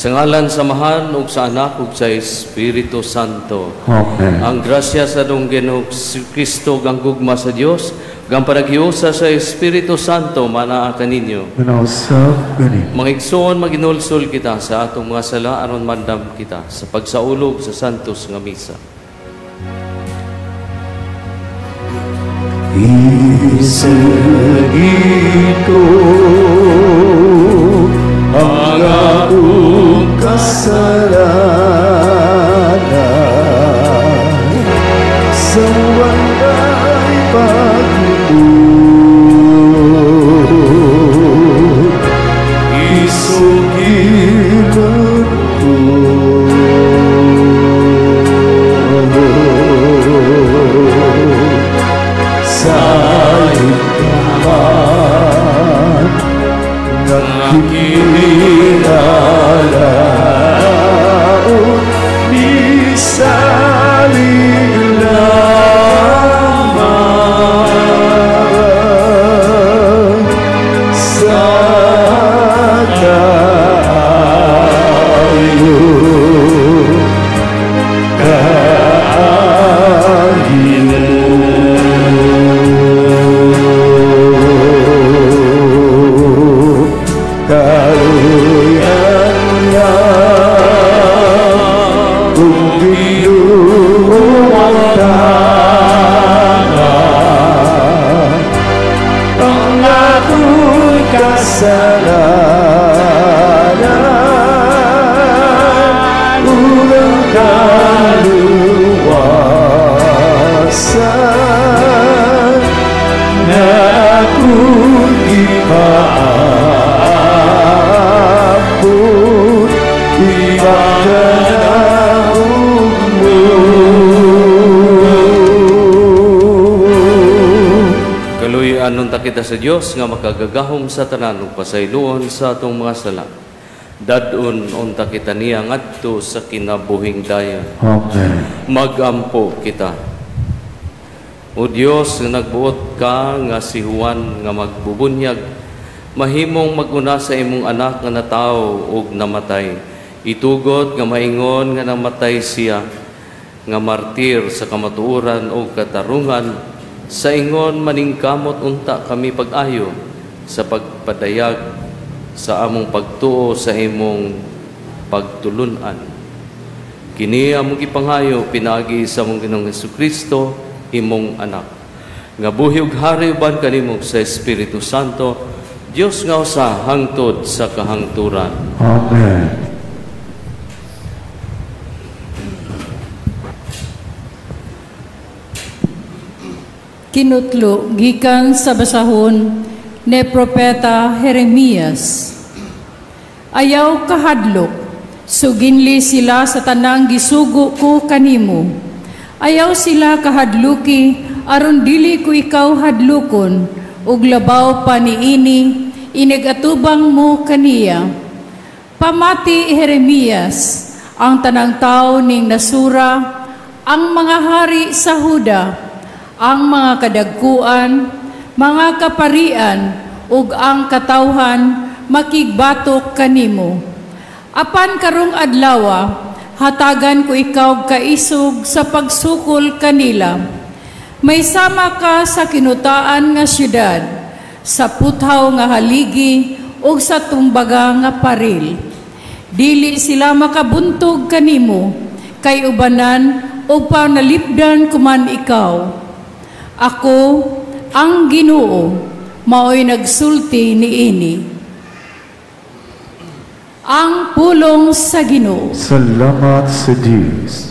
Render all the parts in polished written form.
Sa ngalan sa Amahan ug sa Anak ug sa Espiritu Santo. Amen. Ang grasya sa atong Ginoong Kristo, ang gugma sa Dios, ang panaghiusa sa Espiritu Santo manaa kaninyo. Manausab kanimo. Mga igsoon, maginulsol kita sa atong mga sala aron mandam kita sa pagsaulog sa Santos nga Misa. Isugid ko ang akong kasalanan sa walay paglingkod. Isugilan ko sa higdaman nga kinilalaon ni salig lamang sa kaayo kaayo kaluyan nga kung Ginoo ang tama ang akong kasalanan unang kaluwasan na akong gipaabot ipagkanaog mo. Kaluy-an unta kita sa Dios nga makagagahom sa tanan ug pasayloon sa atong mga sala. Dad-on unta kita niya ngadto sa kinabuhing dayon. Amen. Magampo kita. O Dios, nga nagbuot ka nga si Juan nga magbubunyag, mahimong maguna sa imong anak nga natawo ug namatay. Itugot nga maingon nga namatay siya, nga martir sa kamatuoran ug katarungan, sa ingon maningkamot unta kami pag-ayo sa pagpadayag sa among pagtuo sa imong pagtulun-an. Kini among gipanghayo pinaagi sa among Ginoong Hesukristo, imong anak, nga buhi ug hari uban kanimo sa Espiritu Santo, Dios nga usa hangtod sa kahangturan. Amen. Kinutlo gikan sa basahon ni Propeta Jeremias. Ayaw kahadlok, suginli sila sa tanang gisugo ko kanimo. Ayaw sila kahadluki, aron dili ko ikaw hadlukon, ug labaw pa niini, inigatubang mo kaniya. Pamati Jeremias, ang tanang tao ning nasura, ang mga hari sa Huda, ang mga kadagkuan, mga kaparian, ug ang katawhan makigbatok kanimo. Apan karong adlawa, hatagan ko ikaw kaisog sa pagsukol kanila. May sama ka sa kinutaan nga syudad, sa puthaw nga haligi, ug sa tumbaga nga paril. Dili sila makabuntog kanimo, kay ubanan ug panalipdan kuman ikaw. Ako, ang Ginoo, mao'y nagsulti niini. Ang pulong sa Ginoo. Salamat sa Diyos.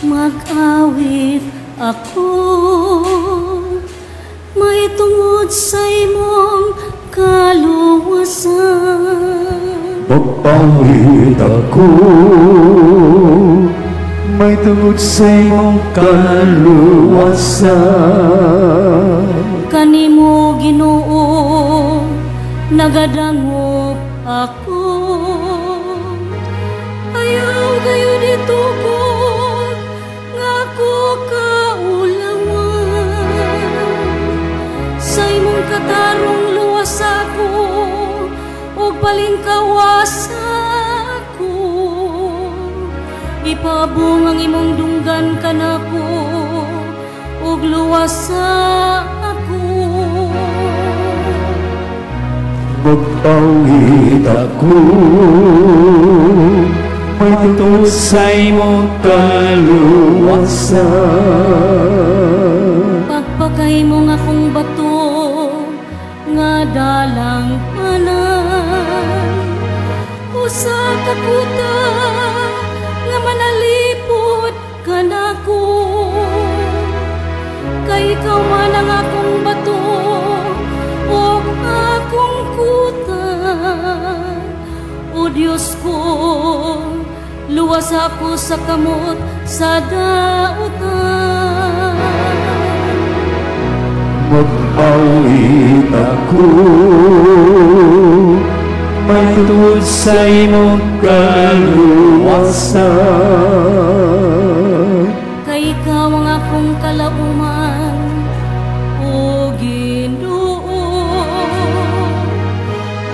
Mag-awit ako, may tungod sa imong kaluwasan. Magpawit ako, may tungod sa imong kaluwasan. Kanimo Ginoo, nagadangop ako. Ayaw gayud itukod nga ako kaulawan. Palingkawa sa ako, ipaabong ang imong dunggan kanako, ug luwasa ako. Mag-awit ako, may tungod sa imong kaluwasan. Pagpakay mo nga akong bato, nga dalang panan, usa ka kuta nga manalipod kanako. Kay ikaw man ang akong bato ug akong kuta. O Dios ko, luwas ako sa kamot sa dautan. Mag-awit ako, may tungod sa imong kaluwasan. Kay ikaw ang akong kalauman, O Ginoo,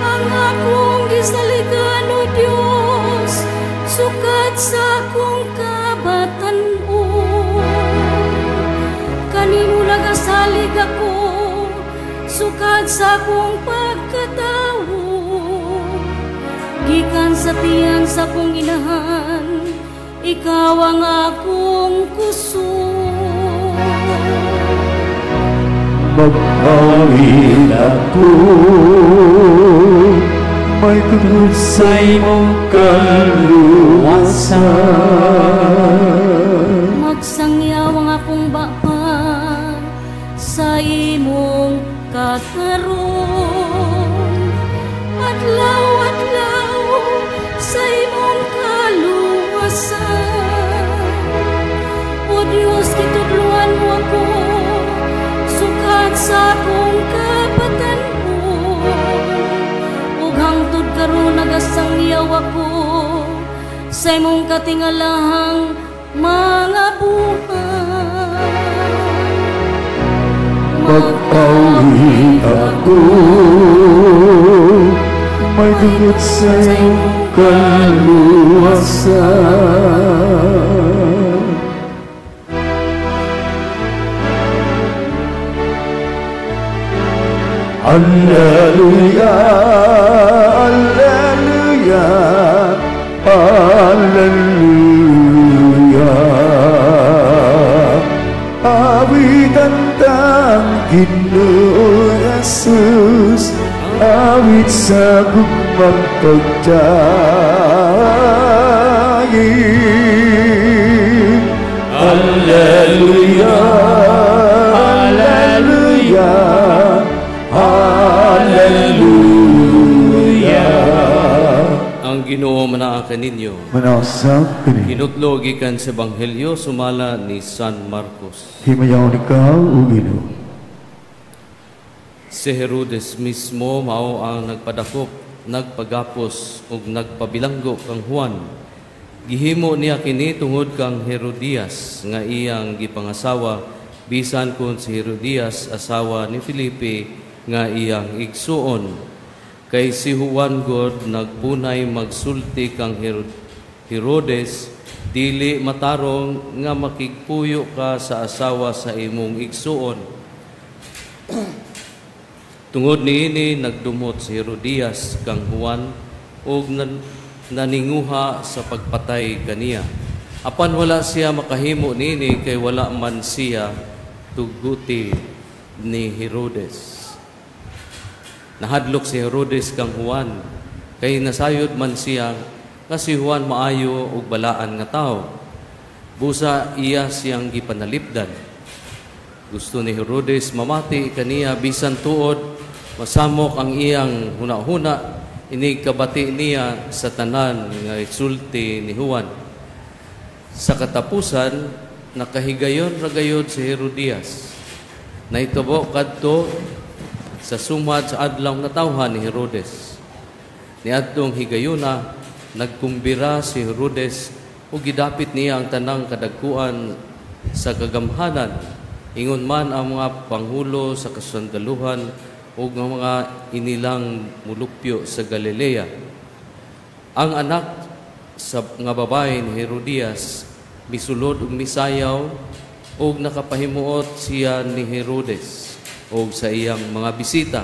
ang akong gisaligan, O Dios, sukad sa akong kabatan-on. Kanimo nagasalig ako, sukad sa akong pagkatawo. Gikan sa tiyan sa akong inahan, ikaw ang akong kusog. Mag-awit ako, may tungod sa imong kaluwasan. Magsangyaw ang akong bapa sa imong katarong. Adlaw-adlaw sa imong kaluwasan. O Dios, gitudloan mo ako, sukad sa akong kabatan-on. Ug hangtod karon nagasangyaw ako sa imong katingalahang mga buhat. Mag-awit ako, may tungod sa imong kaluwasan. Alleluia, alleluia, alleluia. Awitan tang Ginoo Jesus, awit sa gugmang pagdaig. Alleluia, alleluia, alleluia. Ang Ginoo manaa kaninyo. Manausap kini. Hinutlo gikan sa Ebanghelyo sumala ni San Marcos. Himayaon ikaw o Ginoo. Si Herodes mismo mao ang nagpadakop, nagpagapos ug nagpabilanggo kang Juan. Gihimo niya kini tungod kang Herodias nga iyang gipangasawa, bisan kun si Herodias asawa ni Felipe nga iyang igsuon. Kay si Juan god nagpunay magsulti kang Herodes, dili matarong nga makigpuyo ka sa asawa sa imong igsuon. Tungod niini nagdumot si Herodias kang Juan ug naninguha sa pagpatay kaniya. Apan wala siya makahimo niini kay wala man siya tuguti ni Herodes. Nahadlok si Herodes kang Juan kay nasayod man siya nga si Juan maayo ug balaan nga tawo. Busa iya siyang gipanalipdan. Gusto ni Herodes mamati kaniya bisan tuod masamok ang iyang hunahuna, inig kabati niya sa tanan nga isulti ni Juan. Sa katapusan, nakahigayon ra gayod si Herodias. Naitubo kadto sa sumad sa adlaw nga tawhan ni Herodes. Niadtong higayuna, nagkumbira si Herodes ug gidapit niya ang tanang kadagkuan sa kagamhanan. Ingon man ang mga panghulo sa kasundaluhan ug nga mga inilang mulupyo sa Galilea. Ang anak sa nga babae ni Herodias misulod ug misayaw ug nakapahimuot siya ni Herodes ug sa iyang mga bisita.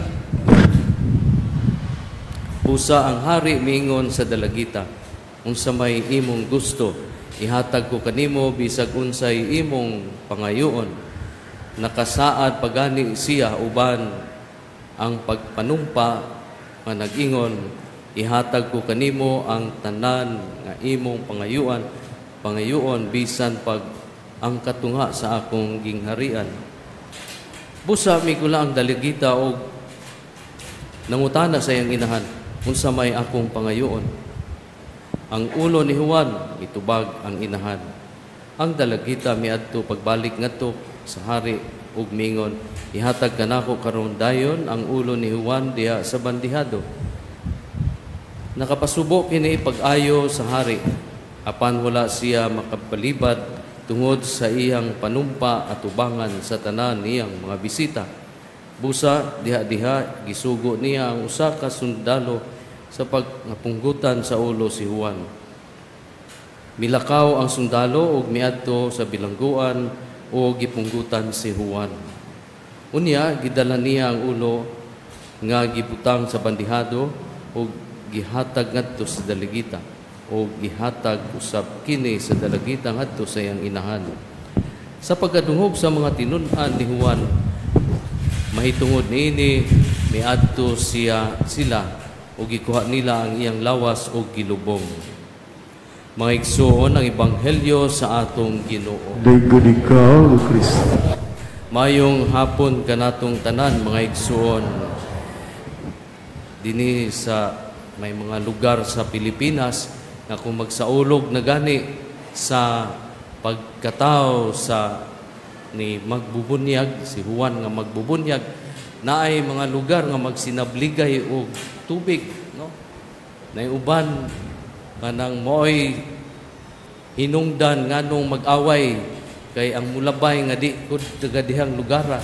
Busa ang hari miingon sa dalagita, "Unsa may imong gusto, ihatag ko kanimo bisag unsay imong pangayoon." Nakasaad pagani siya uban ang pagpanumpa nga nag-ingon, "Ihatag ko kanimo ang tanan nga imong pangayoon bisan pag ang katunga sa akong gingharian." Busa mikula ang dalagita og nangutana sa iyang inahan, "Unsa may akong pangayoon?" "Ang ulo ni Juan," mitubag ang inahan. Ang dalagita miadto pagbalik ngadto sa hari ug mingon, "Ihatag kanako karon dayon ang ulo ni Juan diha sa bandihado." Nakapasubo kini pag-ayo sa hari, apan wala siya makapalibad tungod sa iyang panumpa at ubangan sa tanan niyang mga bisita. Busa diha-diha gisugo niya ang usa ka sundalo sa pagpunggutan sa ulo si Juan. Milakaw ang sundalo ug miadto sa bilangguan ug gipunggutan si Juan. Unya gidala niya ang ulo nga gibutang sa bandihado ug gihatag ngadto sa dalagita ug gihatag usab kini sa dalagita ngadto sa iyang inahan. Sa pagkadungog sa mga tinun-an ni Juan mahitungod niini, miadto siya sila ug gikuha nila ang iyang lawas ug gilubong. Mga igsoon, ang ebanghelyo sa atong Ginoo. Daiggon ikaw, O Kristo. Mayong hapon kanatong tanan, mga igsoon. Dini sa may mga lugar sa Pilipinas nga kung magsaulog na gani sa pagkatao sa ni magbubunyag, si Juan nga magbubunyag, naay mga lugar nga magsinabligay og tubig, no? Nay uban kanang mo'y hinungdan nganong mag-away kay ang mulabay nga di kud taga dihang lugara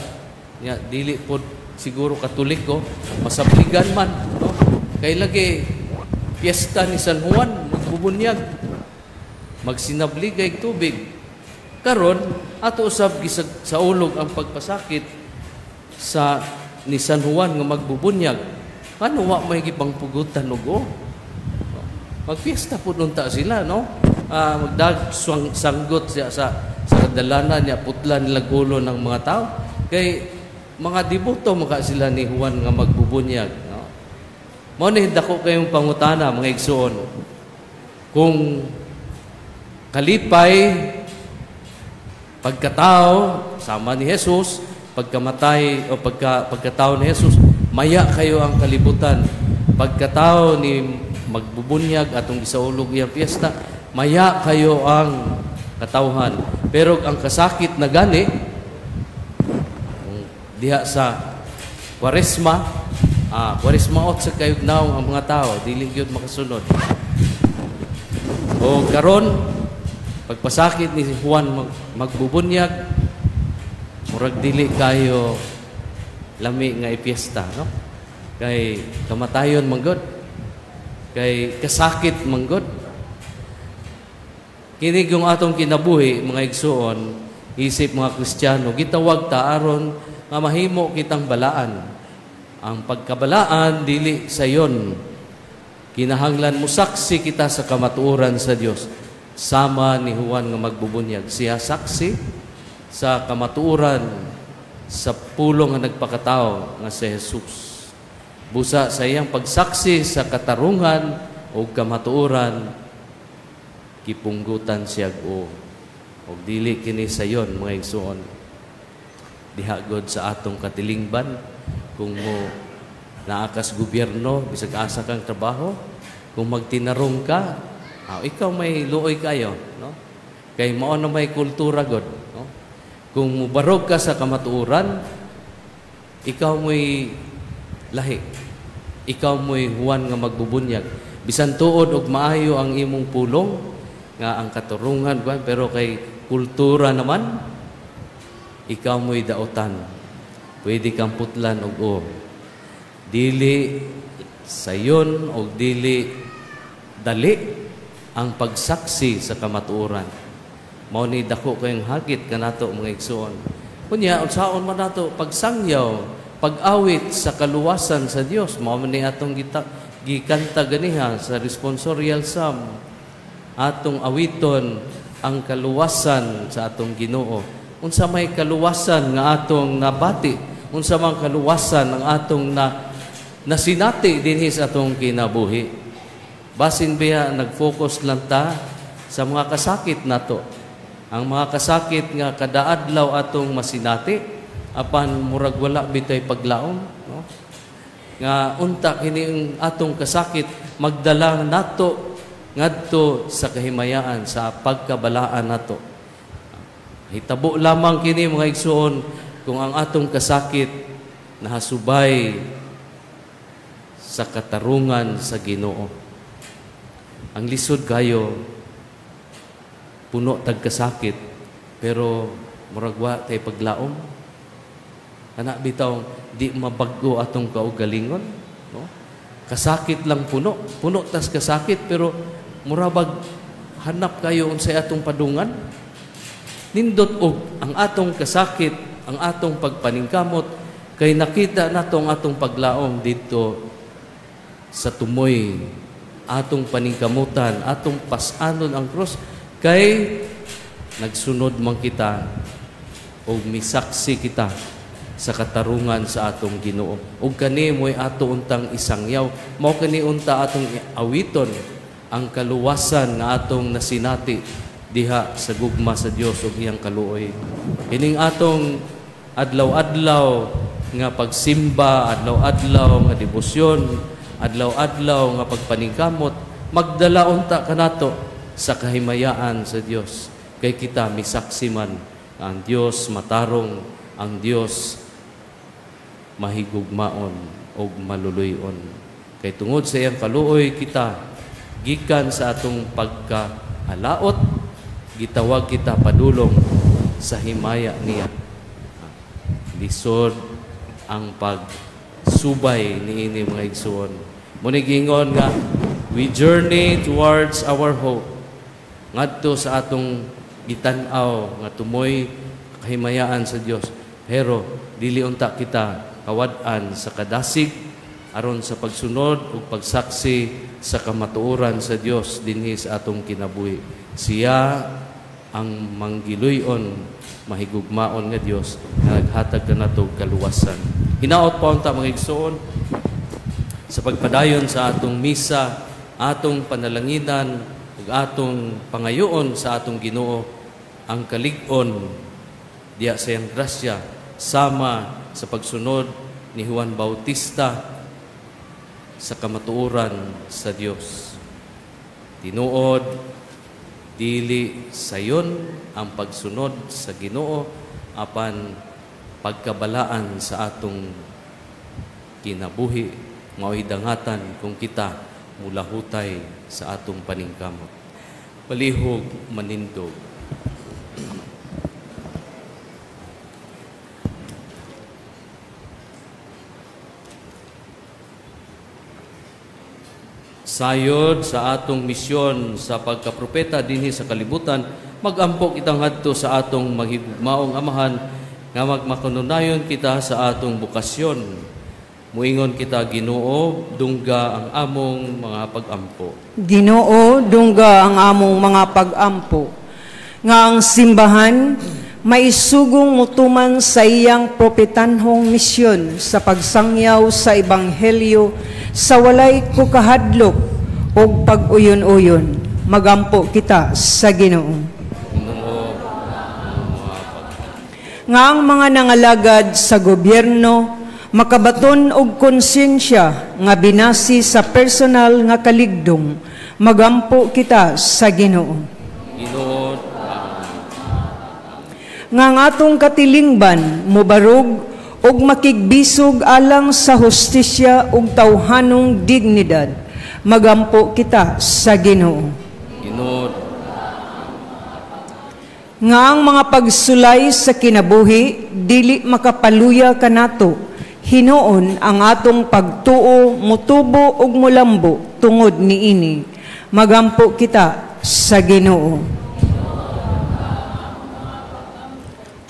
nya dili pod siguro Katoliko, masabligan man, no? Kay lagi piyesta ni San Juan magbubunyag, magsinabligay tubig. Karon ato usab saulog ang pagpasakit sa ni San Juan nga magbubunyag. Kano wa may gipangpugutan og o magpiesta pud unta sila, no? Magdag sanggot siya sa kadalanan niya, putlan nila ulo ng mga tao kay mga deboto maka sila ni Juan nga magbubunyag, no? Mao ni dako kayong pangutana, mga igsoon, kung kalipay pagkatao sama ni Jesus, pagkamatay o pagkatao ni Jesus, maya kayo ang kalibutan. Pagkatao ni magbubunyag atong gisaulog iyang piyesta, maya kayo ang katawhan. Pero ang kasakit na gani diha sa Kwaresma, Kwaresma ot sa kayog naong ang mga tao, dili gyud makasunod. O karon pagpasakit ni Juan magbubunyag, murag dili kayo lami nga ipiesta, no? Kay kamatayon manggod, kay kasakit manggod. Kini yung atong kinabuhi, mga igsoon, isip mga Kristiyano, gitawag ta aron nga mahimo kitang balaan. Ang pagkabalaan dili sayon. Kinahanglan mo saksi kita sa kamatuoran sa Dios. Sama ni Juan nga magbubunyag, siya saksi sa kamatuoran sa pulong nga nagpakatao nga si Jesus. Busa sa iyang pagsaksi sa katarungan o kamatuoran, gipunggutan siya o og dili kini sayon, mga igsoon. Diha god sa atong katilingban, kung mo naakas gobyerno, bisag asa kang trabaho, kung magtinarong ka, ikaw may luoy kayo, no? Kay mao na may kultura god, no? Kung mubarog ka sa kamatuoran, ikaw mo'y lahi. Ikaw mo'y Juan nga magbubunyag. Bisan tuod og maayo ang imong pulong nga ang katurungan, pero kay kultura naman, ikaw mo'y daotan. Pwede kang putlan og o. Dili sayon o dili dali ang pagsaksi sa kamatuoran. Mao ni dako kayong hagit kanato mga igsoon. Unya unsaon man nato pagsangyaw, pag-awit sa kaluwasan sa Dios, mao man ni atong gikanta ganiha sa responsorial psalm. Atong awiton ang kaluwasan sa atong Ginoo. Unsa may kaluwasan nga atong nabati, unsa man kaluwasan ang atong nasinati dinhi sa atong kinabuhi. Basin biya nag-focus lang ta sa mga kasakit nato. Ang mga kasakit nga kadaadlaw atong masinati apan murag wala bitay paglaom, no? Nga unta kini ang atong kasakit magdala nato ngadto sa kahimayaan, sa pagkabalaan nato. Hitabo lamang kini mga igsoon kung ang atong kasakit nahasubay sa katarungan sa Ginoo. Ang lisod kayo, puno tag kasakit, pero murag wa tay paglaom. Kana bitaw di mabag-o atong kaugalingon, no? Kasakit lang puno, puno tas kasakit, pero murabag hanap kayo unsay atong padungan. Nindot og ang atong kasakit, ang atong pagpaningkamot, kay nakita nato ang atong paglaom didto sa tumoy, atong paningkamutan, atong pas-anon ang krus, kay nagsunod man kita og misaksi kita sa katarungan sa atong Ginoo. Og kani mo'y ato untang isangyaw, mao kani unta atong awiton ang kaluwasan nga atong nasinati diha sa gugma sa Dios ug iyang kaluoy. Kining atong adlaw-adlaw nga pagsimba, adlaw-adlaw nga debosyon, adlaw-adlaw nga pagpaningkamot, magdala unta kanato sa kahimayaan sa Dios. Kay kita misaksi man ang Dios matarong, ang Dios mahigugmaon og maluluyon. Kay tungod sa iyang kaluoy kita gikan sa atong pagkahalaot, gitawag kita padulong sa himaya niya. Lisod ang pagsubay niini mga igsuon. Muni giingon nga we journey towards our hope, ngadto sa atong gitan-aw nga tumoy kahimayaan sa Dios. Pero dili unta kita kawad-an sa kadasig aron sa pagsunod ug pagsaksi sa kamatuoran sa Dios dinhi sa atong kinabuhi. Siya ang manggiluyon, mahigugmaon nga Dios nga naghatag kanato kaluwasan. Hinaot pa unta mga igsoon sa pagpadayon sa atong misa, atong panalanginan ug atong pangayoon sa atong Ginoo ang kalig-on diya sa iyang grasya sama sa pagsunod ni Juan Bautista sa kamatuoran sa Dios. Tinuod, dili sayon ang pagsunod sa Ginoo apan pagkabalaan sa atong kinabuhi, mao'y dangatan kung kita mulahutay sa atong paningkamot. Palihog manindog. Sayod sa atong misyon sa pagkapropeta dinhi sa kalibutan, magampo kitang hadto sa atong mahigugmaong amahan nga magmakanunayon kita sa atong bukasyon. Muingon kita, Ginoo, dungga ang among mga pagampo. Ginoo, dungga ang among mga pagampo. Nga ang simbahan maisugong mutuman sa iyang propetanhong misyon sa pagsangyaw sa ebanghelyo sa walay kukahadlok og pag-uyon-uyon. Magampo kita sa Ginoo. Nga ang mga nangalagad sa gobyerno makabaton og konsensya nga binasi sa personal nga kaligdong. Magampo kita sa Ginoo. Ginoo, nga ang atong katilingban mobarog og makigbisog alang sa hustisya ug tawhanong dignidad. Magampo kita sa Ginoo. Ginoo, nga ang mga pagsulay sa kinabuhi dili makapaluya kanato Hinuon ang atong pagtuo mutubo ug mulambo tungod niini. Magampo kita sa Ginoo.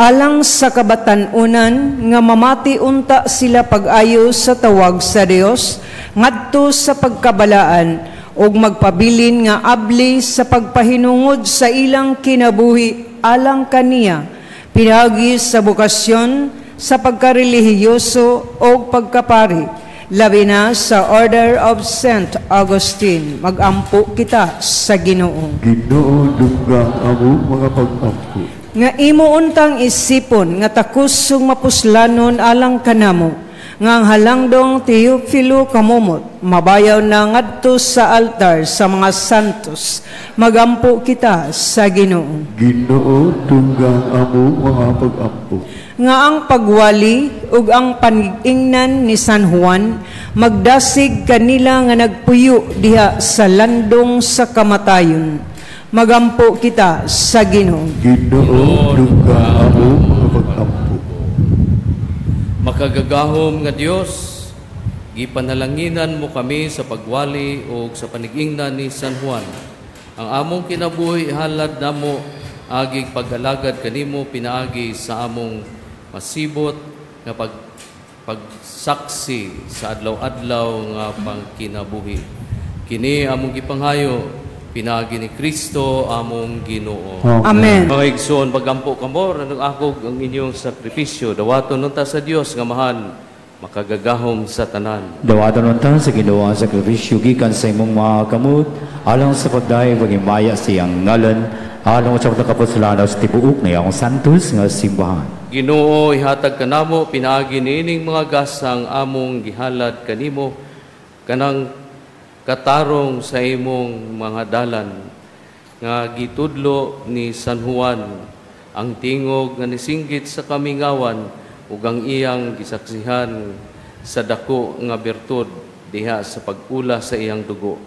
Alang sa kabatan-unan nga mamati unta sila pag-ayo sa tawag sa Dios ngadto sa pagkabalaan ug magpabilin nga abli sa pagpahinungod sa ilang kinabuhi alang kaniya pinaagi sa bokasyon sa pagkarelihiyoso o pagkapari, labi na sa Order of Saint Augustine. Magampo kita sa Ginoo. Ginoo, dunggang among mga pag-ampo. Nga imo untang isipon nga takos ug mapuslanon alang kanamo, nga ang halangdong Teofilo kamumot mabayaw na ngadto sa altar sa mga santos. Magampo kita sa Ginoo. Ginoo, dunggang among mga pag-ampo. Nga ang pagwali ug ang panigingnan ni San Juan magdasig kanila nga nagpuyo diha sa landong sa kamatayon. Magampo kita sa Ginoo. Ginoo, dunggang among mga pag-ampo. Makagagahom nga Dios, gipanalanginan mo kami sa pagwali ug sa panigingnan ni San Juan. Ang among kinabuhi halad namo agig pag-alagad kanimo pinaagi sa among masibot nga pagsaksi sa adlaw-adlaw nga pangkinabuhi. Kini among gipanghayo pinaagi ni Kristo among Ginoo. Amen. Mga igsoon, pagampo kamo ranong akog ang inyong sakripisyo, dawaton unta sa Dios nga mahan makagagahom sa tanan. Dawaton unta sa Ginoo ang sakripisyo gikan sa imong mga kamot alang sa pagdayeg pagimaya sa iyang ngalan, alang sa pagkapuslan sa tibuok na iyang santos nga simbahan. Ginoo, ihatag kanamo pinaagi niining mga gasang among gihalad kanimo kanang katarong sa imong mga dalan nga gitudlo ni San Juan ang tingog nga nisinggit sa kamingawan ug ang iyang gisaksihan sa dako nga bertud diha sa pag-ula sa iyang dugo.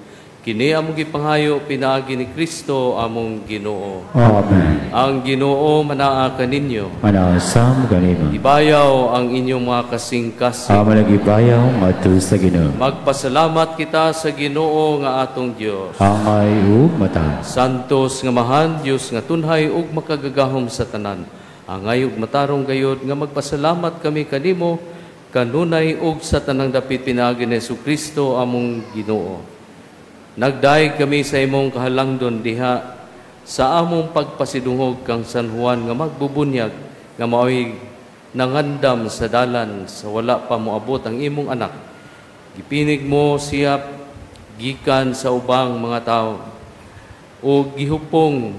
Kini among gipanghayo pinaagi ni Kristo among Ginoo. Amen. Ang Ginoo manaa kaninyo. Manaasam kanimo. Ibayaw ang inyong mga kasing-kasing. Amo nagibayaw ngadto sa Ginoo. Magpasalamat kita sa Ginoo nga atong Dios. Angay ug mata. Santos nga mahan Dios nga tunhay ug makagagahom sa tanan. Angay ug matarong gayod nga magpasalamat kami kanimo kanunay ug sa tanang dapit pinaagi ni Hesukristo among Ginoo. Nagdayeg kami sa imong kahalangdon diha sa among pagpasidungog kang San Juan nga magbubunyag nga maoy nangandam sa dalan sa wala pa moabot ang imong anak. Gipinig mo siya gikan sa ubang mga tao o gihupong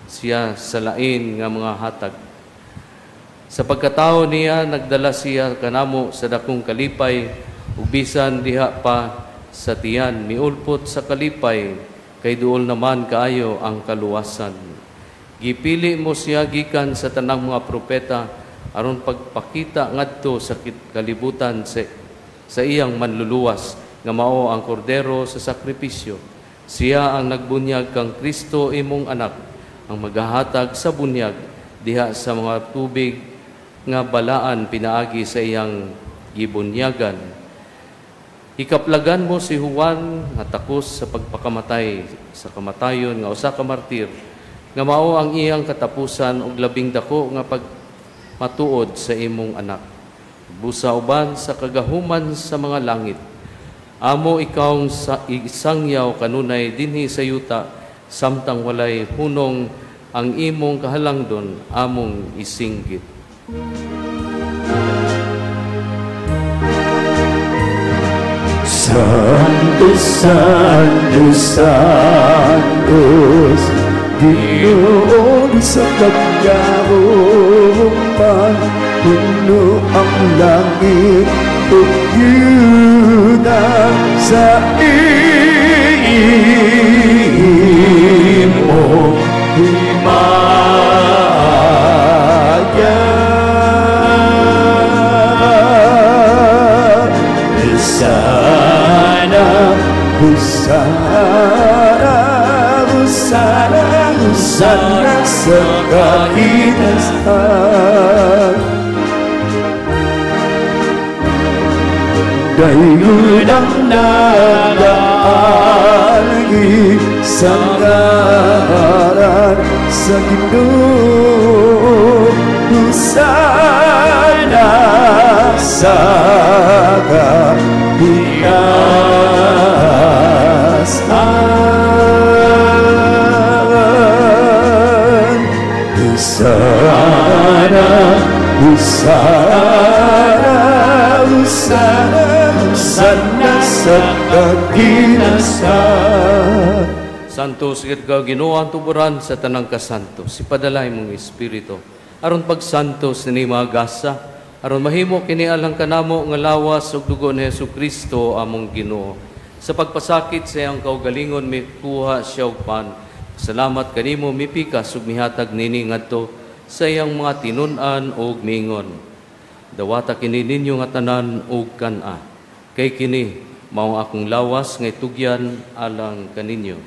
siya sa lain nga mga hatag. Sa pagkatao niya nagdala siya kanamo sa dakong kalipay ug bisan diha pa sa tiyan miulpot sa kalipay kay duol naman kaayo ang kaluwasan. Gipili mo siya gikan sa tanang mga propeta aron pagpakita ngadto sa kalibutan sa iyang manluluwas nga mao ang kordero sa sakripisyo. Siya ang nagbunyag kang Kristo imong anak, ang magahatag sa bunyag diha sa mga tubig nga balaan pinaagi sa iyang gibunyagan. Ikaplagan mo si Juan nga takos sa pagpakamatay sa kamatayon nga usa ka martir nga mao ang iyang katapusan og labing dako nga pagmatuod sa imong anak. Busa uban sa kagahuman sa mga langit. Amo ikaw sa isangyaw kanunay dinhi sa yuta samtang walay hunong ang imong kahalangdon among isinggit. Santo, Santo, Santos, Ginoo sa kagahuman, puno ang langit ug yuta sa imong himaya. Hosana, Hosana, Hosana, Hosana sa kaitasan. Dayon ang nagaagi sa ngalan sa Ginoo, Hosana sa kagitaas-an. Hosana, Hosana, Hosana, Hosana sa kagitaas-an. Santos gid ka Ginoo ang tuburan sa tanang kasanto. Sipadala imong espiritu aron pagsantos ni mga gasa, aron mahimo kini alang kanamo nga lawas ug dugo ni Hesukristo among Ginoo. Sa pagpasakit sa iyang kaugalingon mikuha siya og pan. Salamat kanimo mipikas ug mihatag nini ngadto sa iyang mga tinun-an ug mingon. Dawata kini ninyo nga tanan ug kan-a. Kay kini mao akong lawas nga itugyan alang kaninyo.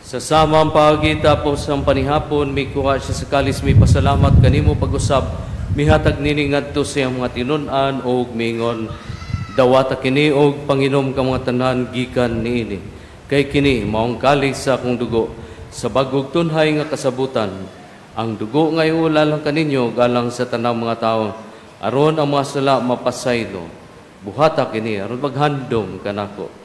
Sa samang pagitapos ang panihapon, mikuha siya sa kalis, may pasalamat kanimo pag-usab, mihatag nini ngadto sa iyang mga tinun-an og mingon. Dawata kini og panginom ka mga tanan gikan niini. Kay kini maong kalis sa akong dugo sa bagog tunhay nga kasabutan. Ang dugo nga iulalang kaninyo galang sa tanang mga tawo, aron ang mga sala mapasaylo. Buhata kini aron maghandom kanako.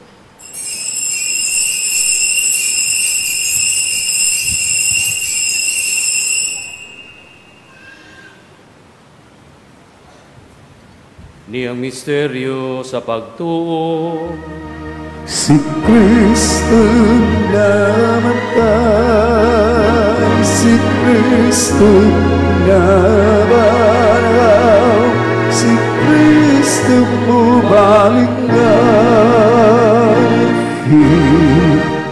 Ni ang misteryo sa pagtuo. Si Kristo namatay, si Kristo nabangaw, si Kristo bumalik na.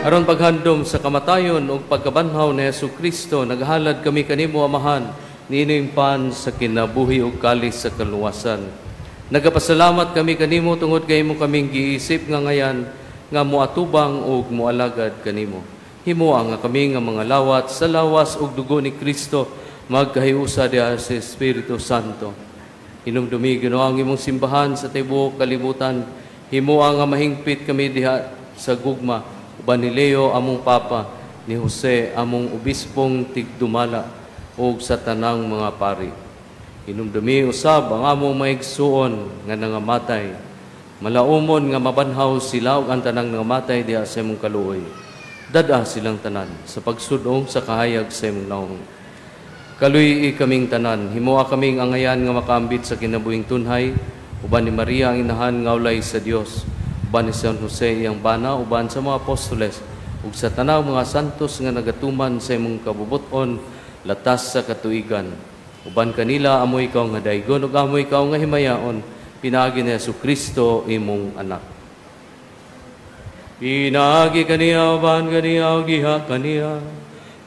Aron paghandom sa kamatayon ug pagkabanhaw ni Hesukristo, naghalad kami kanimo Amahan, niining pan sa kinabuhi ug kalis sa kaluwasan. Nagapasalamat kami kanimo tungod kay imo kaming giisip nga ngayan nga moatubang ug moalagad kanimo. Himoa nga kami nga mga lawat sa lawas ug dugo ni Kristo magkahiusa diha sa Espiritu Santo. Hinumdumi Ginoo ang imong simbahan sa tibuok kalibutan. Himoa nga mahingpit kami diha sa gugma uban ni Leo among Papa, ni Jose among obispong tigdumala ug sa tanang mga pari. Hinumdumi usab ang among maigsuon nga nangamatay. Malaumon nga mabanhaw sila ug ang tanang nangamatay diha sa imong kaluoy. Dad-a silang tanan sa pagsudong sa kahayag sa imong nawong. Kaluy-i kaming tanan, himoa kaming angayan nga makaambit sa kinabuhing tunhay, uban ni Maria ang inahan nga ulay sa Dios, uban ni San Jose iyang bana, uban sa mga apostoles ug sa tanang mga santos nga nagatuman sa imong kabubut-on latas sa katuigan. Uban kanila amoy ikaw nga daygon ug amoy ikaw nga himayaon, pinaagi ni Hesukristo imong anak. Pinaagi kaniya uban kaniya ug giha kaniya,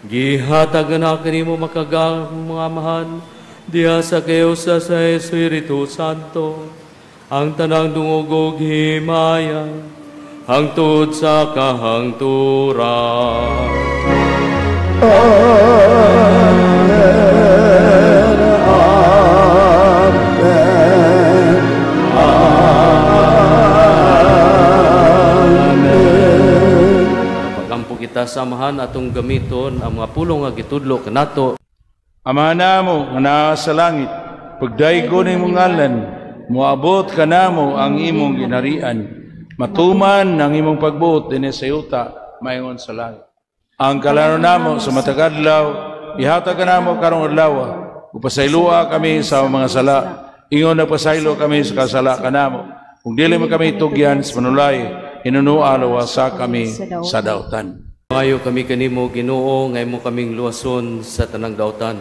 gihatag na kanimo makagang mga amahan diha sa kayusa sa Espiritu Santo ang tanang dungog ug himaya hangtod sa kahangturan. Amen. Amen. Amen. Pagampo kita samahan atong gamiton ang mga pulong nga gitudlo kanato. Ama namo nga naa sa langit, pagdaygon imong ngalan, moabot kanamo ang imong ginharian. Matuman ang imong pagbuot dinhi sa yuta maingon sa langit. Ang kalaro namo sa matag adlaw, ihatag kanamo karong adlaw. Upasayloa kami sa mga sala, ingon nagpasaylo kami sa kasala kanamo. Kung dili man kami tugyan sa panulay, hinunua luwasa kami sa dautan. Maayo kami kanimo Ginoo, nga imo kaming luwason sa tanang dautan.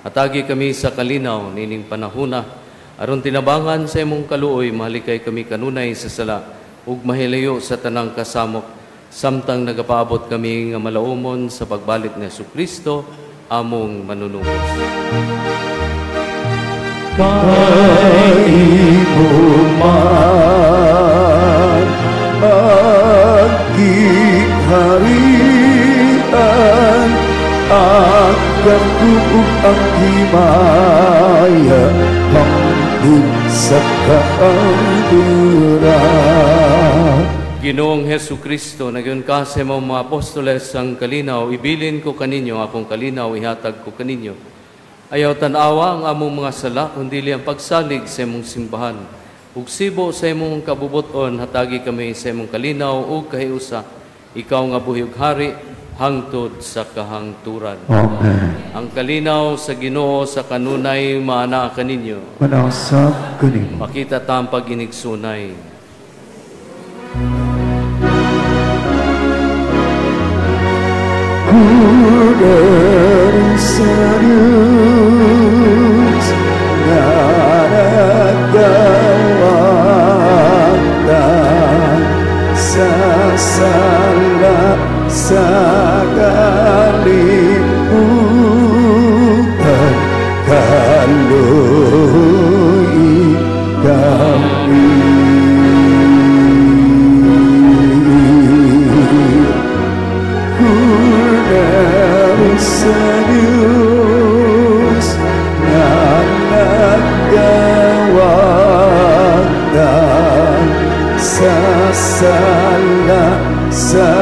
Hatagi kami sa kalinaw nining panahuna, aron tinabangan sa imong kaluoy, mahalikay kami kanunay sa sala ug mahilayo sa tanang kasamok, samtang nagapaabot kami nga malaumon sa pagbalik ni Hesukristo among manunubos. Kay imo man ang gahom ug ang himaya hangtod sa kahangturan. Ginoong Hesus Kristo, nagyun ka sa imong mga apostoles ang kalinaw, ibilin ko kaninyo akong kalinaw, ihatag ko kaninyo. Ayaw tan-awa ang among mga sala, kundi ang pagsalig sa imong simbahan. Ug sibo sa imong kabubuton, hatagi kami sa imong kalinaw ug kahiusa. Ikaw nga buhi ug hari, hangtod sa kahangturan. Amen. Ang kalinaw sa Ginoo sa kanunay maana kaninyo. Manasab kanimo. Pakita ta ang pag-inigsunay. Kordero sa Diyos nga nagawatan sa sala sa kalibutan, kaloy kami. Kordero sa Diyos nga nagawatan sa sala sa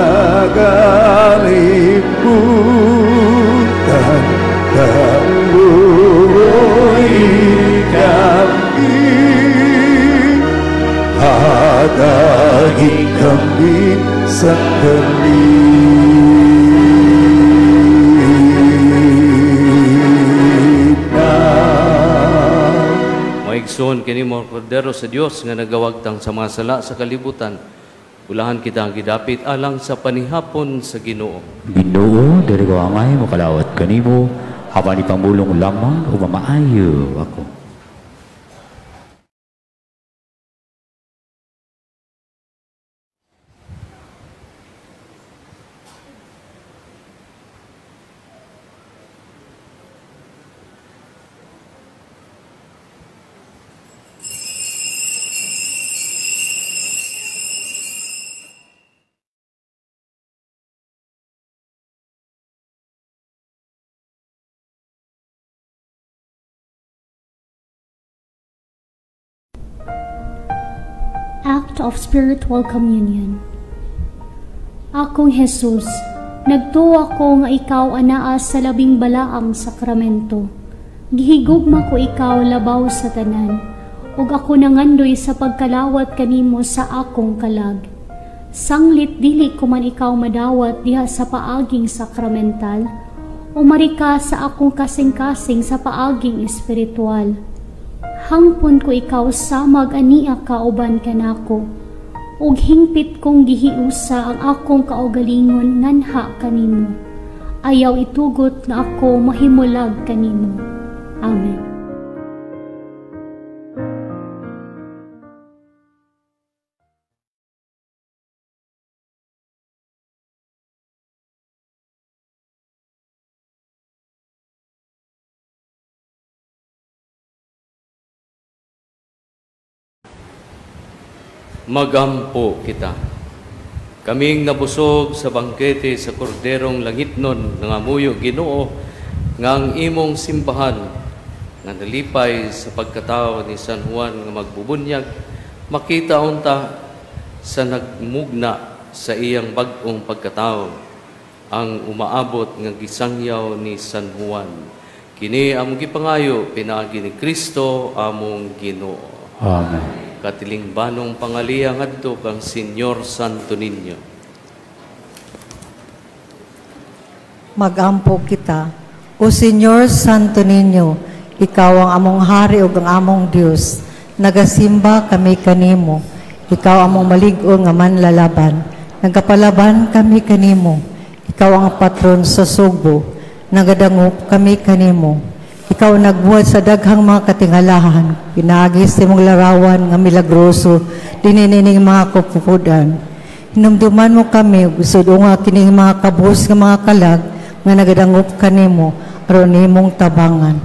kalibutan, kaloy kami. Hatagi kami sa kalinaw. Maigsoon kini mo kordero sa Dios nga nagawagtang sa mga sala sa kalibutan. Ulahan kita ang gidapit alang sa panihapon sa Ginoo. Ginoo, diri ko angay mokalawat kanimo, apan ipamulong lamang o mamaayo ako. Act of Spiritual Communion. Akong Jesus, nagtuwa ko nga ikaw anaa sa labing balaang sakramento. Gihigugma ko ikaw labaw sa tanan, ug ako nangandoy sa pagkalawat kanimo sa akong kalag. Sanglit dili ko man ikaw madawat diha sa paaging sakramental, umari ka sa akong kasing-kasing sa paaging espiritual. Hangpon ko ikaw samag ania kauban kanako, ug hingpit kong gihiusa ang akong kaugalingon nganha kanimo. Ayaw itugot nga ako mahimulag kanimo. Amen. Magampo kita. Kaming nabusog sa bangkete sa Korderong Langitnon, nangamuyo Ginoo nga ang imong simbahan nga nalipay sa pagkatao ni San Juan nga magbubunyag, makita unta sa nagmugna sa iyang bag-ong pagkatao ang umaabot nga gisangyaw ni San Juan. Kini among gipangayo pinaagi ni Kristo among Ginoo. Amen. Katilingbanong pangaliya ngadto kang Señor Santo Niño. Magampo kita. O Señor Santo Niño, ikaw ang among hari ug ang among Dios. Nagasimba kami kanimo. Ikaw among malig-on nga manlalaban. Nagapalaban kami kanimo. Ikaw ang patron sa Sugbo. Nagadangop kami kanimo. Ikaw nagbuhat sa daghang mga katingalahan, pinaagi sa imong larawan nga milagroso, dininining mga kupupudan. Hinumduman mo kami, ug sudunga kining mga kabus nga mga kalag, nga nagadangop kanimo, aron nimong tabangan.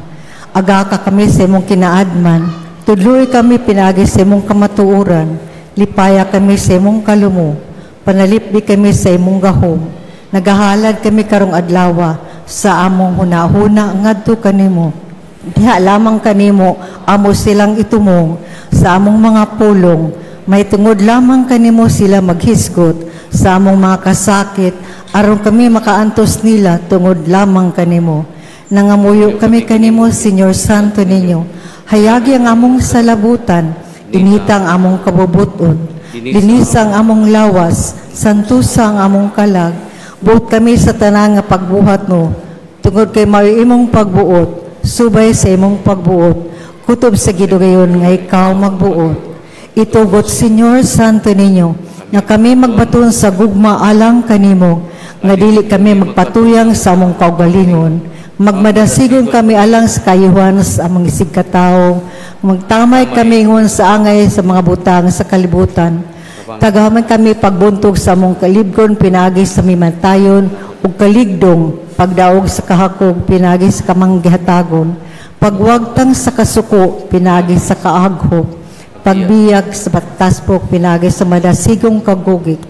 Aga ka kami sa imong kinaadman, tudloy kami pinaagi sa imong kamatuoran, lipaya kami sa imong kalumo, panalipdi kami sa imong gahom, nagahalad kami karong adlawa, sa among hunahuna ngadto kanimo. Diha lamang kanimo amo silang itumong sa among mga pulong, may tungod lamang kanimo sila maghisgot sa among mga kasakit, aron kami makaantos nila tungod lamang kanimo. Nangamuyo kami kanimo, Señor Santo Niño, hayagi ang among salabutan, inita ang among kabubuton, linisa ang among lawas, santusa ang among kalag, buot kami sa tanan nga pagbuhat no, tungod kay mao imong pagbuot, subay sa imong pagbuot, kutob sa gidugayon nga ikaw magbuot. Itugot, Señor Santo Niño, nga kami magbaton sa gugma alang kanimo, nga dili kami magpatuyang sa among kaugalingon, magmadasigon kami alang sa kayuhan sa among isigkatawo, magtamay kami ingon sa angay sa mga butang sa kalibutan. Tagaman kami pagbuntog sa among kalibgon pinagi sa mimantayon ug kaligdong, pagdaog sa kahakog pinagi sa kamanggihatagon, pagwagtang sa kasuko pinagi sa kaaghok, pagbiyak sa pataspok pinagi sa madasigong kagugik.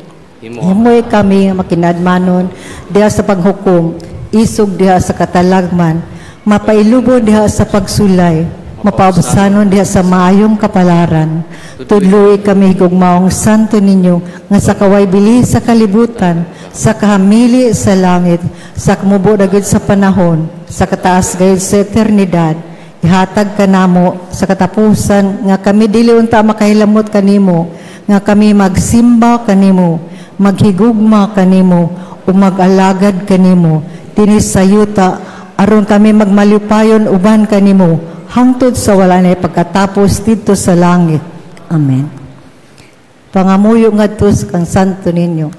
Himoy kami makinadmanon diha sa paghukom, isog diha sa katalagman, mapailubon diha sa pagsulay, mapaubsanon diha sa maayong kapalaran. Tudloy kami gugmaong Santo Niño nga sa kaway bili sa kalibutan, sa kahamili sa langit, sa kumubo gayud sa panahon, sa kataas gayud sa eternidad. Ihatag kanamo sa katapusan nga kami dili unta makahilamot kanimo, nga kami magsimba kanimo, maghigugma kanimo, ug mag-alagad kanimo dinhi sa yuta, aron kami magmalipayon uban kanimo hangtod sa wala na pagkatapos didto sa langit. Amen. Pangamuyo ngadto sa kang Santo Niño.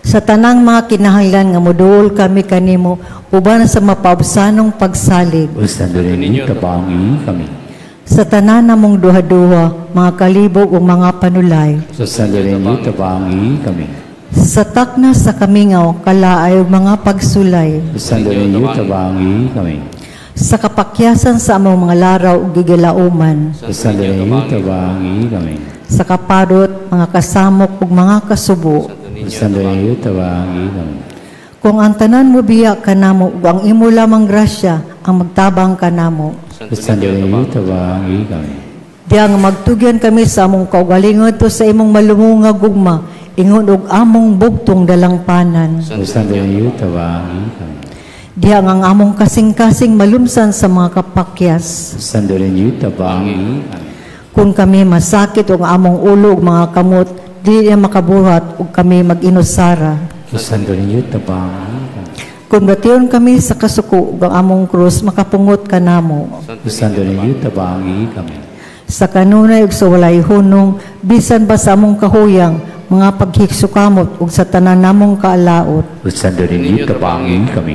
Sa tanang mga kinahanglan nga moduol kami kanimo uban sa mapaubsanong pagsalig. O Santo Niño, tabangi kami. Sa tanan namong duha-duha, mga kalibog ug mga panulay. Sa Santo Niño, tabangi kami. Sa takna sa kamingaw, kalaay ug mga pagsulay. Sa Santo Niño, tabangi kami. Sa kapakyasan sa among mga laraw ug gigilauman. Sa Santo Niño, tabangi kami. Sa kaparot, mga kasamok ug mga kasubo. Sa Santo Niño, tabangi kami. Kung ang tanan mo biya kanamo ug ang imo lamang grasya ang magtabang kanamo. Sa Santo Niño, tabangi kami. Diya nga magtugyan kami sa among kaugalingon to sa imong malumong nga gugma, ingon og among bugtong dalangpanan. Sa Santo Niño, tabangi kami. Diya nga ang among kasing-kasing malumsan sa mga kapakyas. Sa Santo Niño, tabangi kami. Kung kami masakit og among ulo ug mga kamot, dili na makabuhat ug kami mag-inusara. Sa Santo Niño, tabangi kami. Kung bation kami sa kasuko ug ang among krus, makapungot kanamo. Sa Santo Niño, tabangi kami. Sa kanunay ug sa walay hunong, bisan ba sa among kahuyang, mga paghiksukamot ug sa tanan namong kaalaot. Sa Santo Niño, tabangi kami.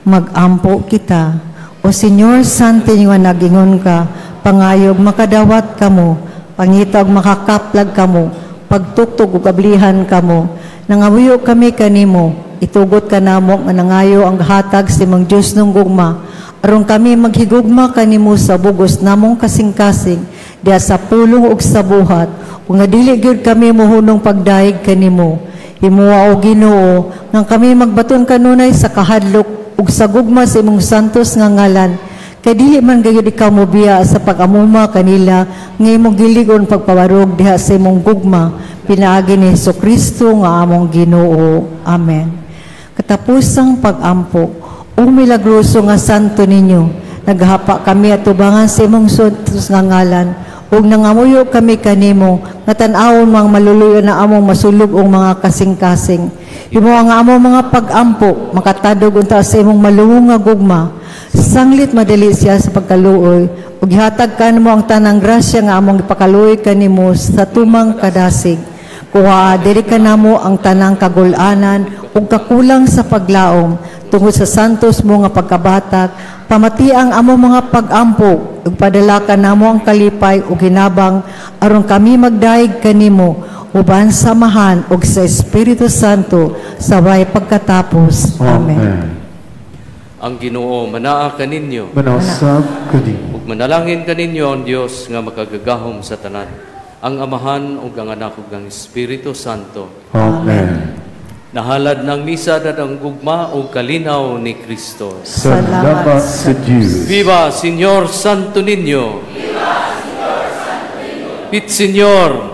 Magampo kita. O Señor Santo Niño nga nagingon ka, pangayog makadawat kamo, pangita og makakaplag kamo, pagtuktog ug ablihan kamo. Nangamuyo kami kanimo, itugot kanamo nga nangayo ang hatag sa imong Dios nung gugma, aron kami maghigugma kanimo sa bugos namong kasing-kasing, diha sa pulong ug sa buhat, ug nga dili gyud kami mohunong pagdayeg kanimo. Himoa o Ginoo, nga kami magbaton kanunay sa kahadlok ug sa gugma sa imong santos nga ngalan, kay dili man gayud ikaw mobiya sa pag-amuma kanila nga imong giligon pagpabarog diha sa imong gugma, pinaagi ni Hesukristo nga among Ginoo. Amen. Katapusang pag-ampo, o milagroso nga Santo Niño, naghapa kami at tubangan sa imong santos nga ngalan, ug nangamuyo kami kanimo nga tan-awon mga maluluyo na among masulog og mga kasing-kasing. Himo ang among mga pag-ampo makatadog unta sa imong malungong nga gugma. Sanglit madali siya sa pagkaluoy, ug gihatag kanimo ang tanang grasya nga among gipakaluoy kanimo sa tumang kadasig. Kuha diri kanamo ang tanang kagul-anan ug kakulang sa paglaom tungod sa santos mo nga pagkabatak. Pamati ang among mga pag-ampo ug padala kanamo ang kalipay ug hinabang aron kami magdayeg kanimo uban sa Amahan ug sa Espiritu Santo sa way pagkatapos. Amen. Ang Ginoo manaa kaninyo, Manasab kanimo. ug manalangin kaninyo ang Dios nga makagagahom sa tanan, ang Amahan ug ang Anak ug ang Espiritu Santo. Amen. Nahalad ng misa ang gugma ug kalinaw ni Kristo. Salamat sa Diyos. Viva Señor Santo Niño! Viva Señor Santo Niño! It Señor!